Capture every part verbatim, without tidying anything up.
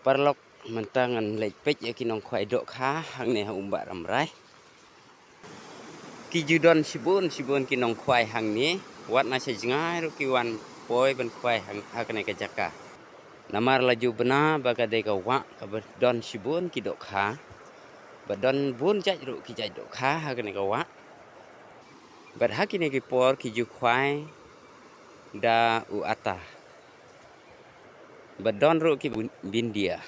Paralok, mynta ngan leit peit ïa ki nongkhwai dohkha hangne ha Umbah Rambrai. Ki ju don shibun shibun ki nongkhwai hangne, wat na sha jngai ruh ki wan poi ban khwai hang, ha kane ka jaka. Namar la ju bna ba ka dei ka wah kaba don shibun ki dohkha, ba don bun jait ruh ki jait dohkha ha kane ka wah. Bad ha kine ki por ki ju khwai da u ata. Ba don ruh ki bun-, bindia.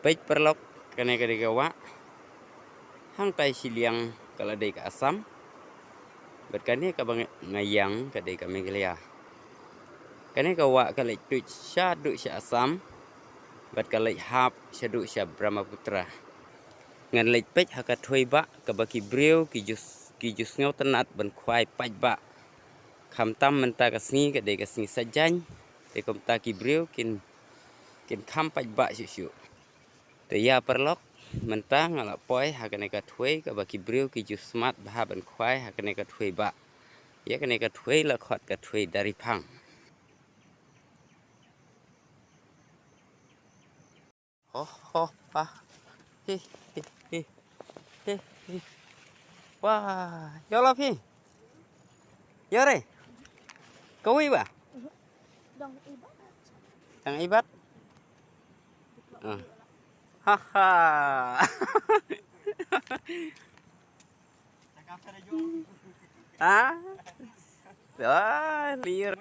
Peit paralok, kane ka dei ka wah. Hangtai shiliang ka la dei ka Assam. Bad kane kaba nga, nga ïang ka dei ka Meghalaya. Kane ka wah ka leit tuid shaduh sha Assam. Bad ka leit hap shaduh sha Brahmaputra. Ngan leit peit ha ka thwei bah kaba ki briew ki ju s-, ki ju sngewtynnat ban khwai paidbah. Khamtam mynta ka sngi ka dei ka sngi Saitjaiñ, te kumta ki briew kin, kin kham paidbah shuh shuh. Te ïa paralok, mynta nga la poi ha kane ka thwei kaba ki briew ki ju smat bha ban khwai ha kane ka thwei bah. Ïa kane ka thwei la khot ka thwei Dariphang. Ho, ho, ha. Hi, hi, hi. Hi, hi. Wah, ïoh la phi? Ïoh re? Kawi ba? Dang ibat. Dang ibat? Ah. Ha, ha. Ha? Ah, liar.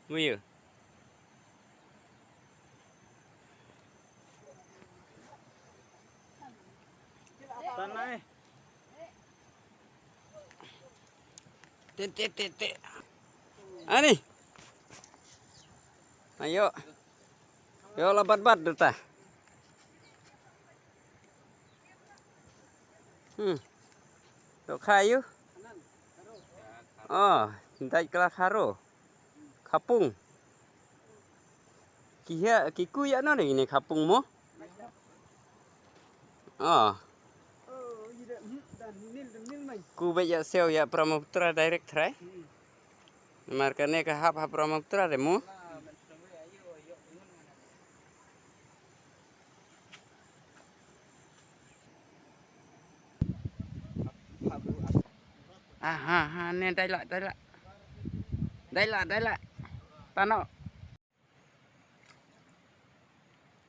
Wih. Tanai. Te, te, te, te. Ani. Ayo. Yo la bat bat duta. Hmm. Dohkha ïu. Oh, dait kala kharo. Khapung. Ki hia, ki ku ïa no ne, ne khapung mo? Oh. Ku ba ïa siew ïa Brahmaputra direct trai. Mar kane ka hap ha Brahmaputra de mo. Ah, ha, ha, ne dai la, dai la. Dai la, dai la. Tano.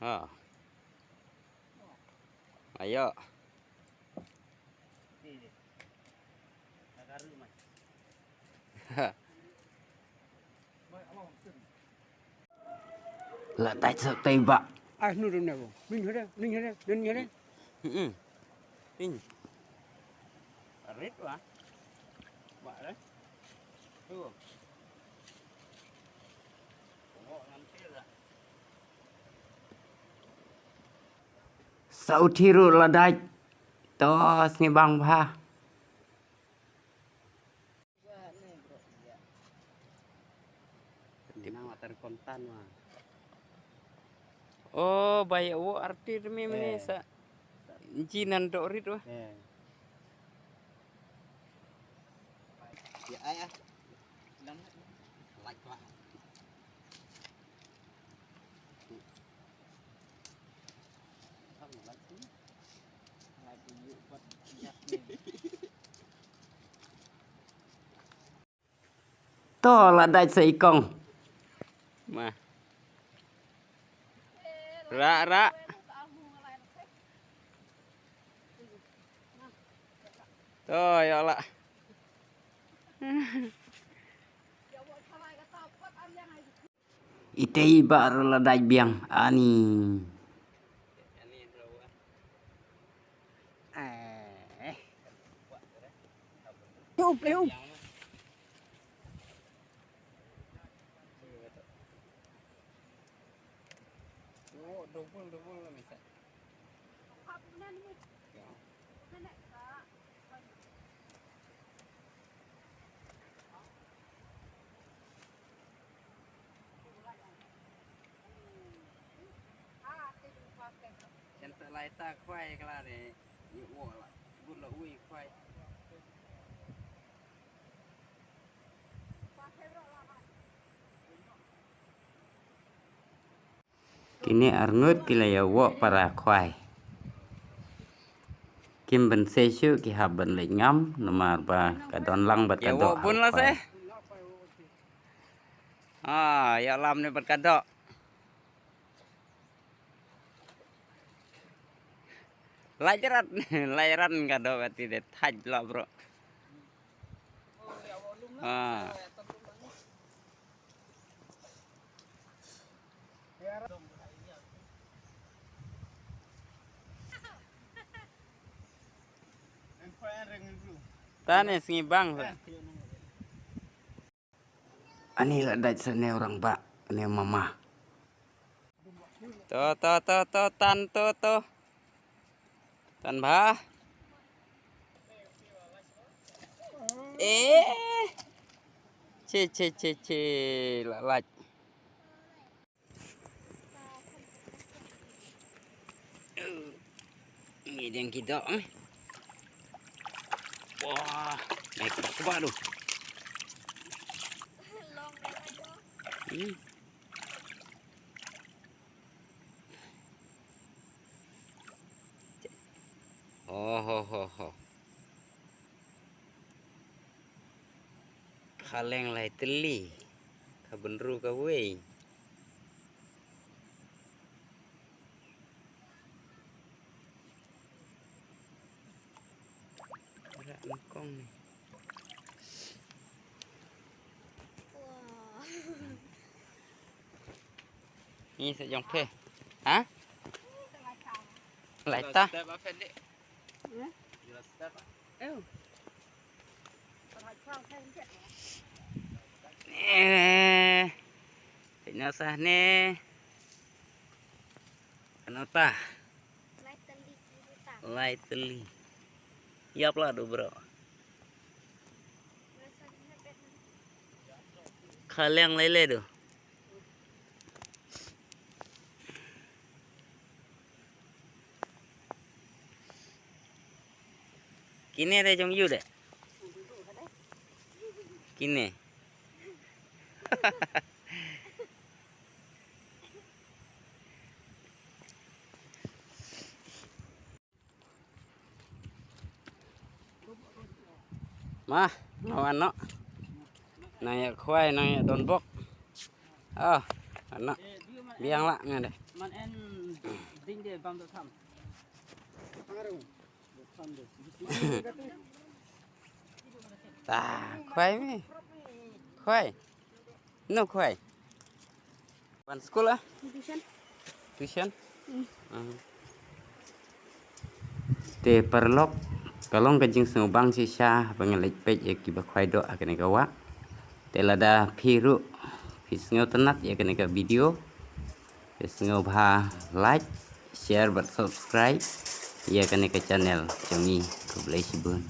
Ha. Ayo. La dait sa tei ba. Ah, nu dun ne bo. Ning hade, ning hade, ning hade. Hmm. Ning. Rit wa. Ba re. Tu. Sa uthi ruh la dait. To sngewbang bha. Nang la tar kontan wa. Oh, bai wo arti demi mene sa. Ji nan dok rit wa. Ya, ai, ah. Like lah. Like you, but just me. To la dait sa i kong. Ma. Ra, ra. To, ïa la. Ite i ba ruh la dait biang ani. Eh. Up, eh, up. Kan sa lai ta khwai kala ne, nyu wo la, bun la ui khwai. Ine arngut ki la ïa woh para khwai. Kim ban sei shuh, ki hap ban leit ngam namar ba ka don lang bad ka doh bun la khwai. Ah, ïa lam ne bad ka doh. Lait rat, lait rat ka doh ka ti de thaj la bro. Ah. Tane sngi bang sa. Ani la dait sa ne orang ba ne mama. To to to to tan to to. Tan ba. Eh. Che che che che la lait. Ngi dang ki doh eh. Wah, naik ke bawah tu. Hmm. Oh ho ho ho. Kha leng lai tylli. Kha bynru kawei. Rah nyngkong ni. Ni sa jong phe. Ha? Lai ta. Eh. Peit noh sa ne. Ano ta? Lai tylli. Ïap la du bro. Kha leng lai lai du. Kine de jong yu de. Kine. Ma, nga wan noh. Nang ïa khwai, nang ïa don bok. Oh, wan noh. Biang lah nga de. Man en ding de bam do tham. Ta, khwai mi. Khwai. No khwai. Wan skul ah? Tuition. Tuition? Hmm. Ah. Te paralok, ka long ka jingsngewbang shisha ba ngi leit peit ïa kiba khwai doh ha kane ka wah. Te lada phi ruh phi sngewtynnat ïa kane ka video, phi sngewbha like, share bad subscribe ïa kane ka channel jong ngi. Khublei shibun.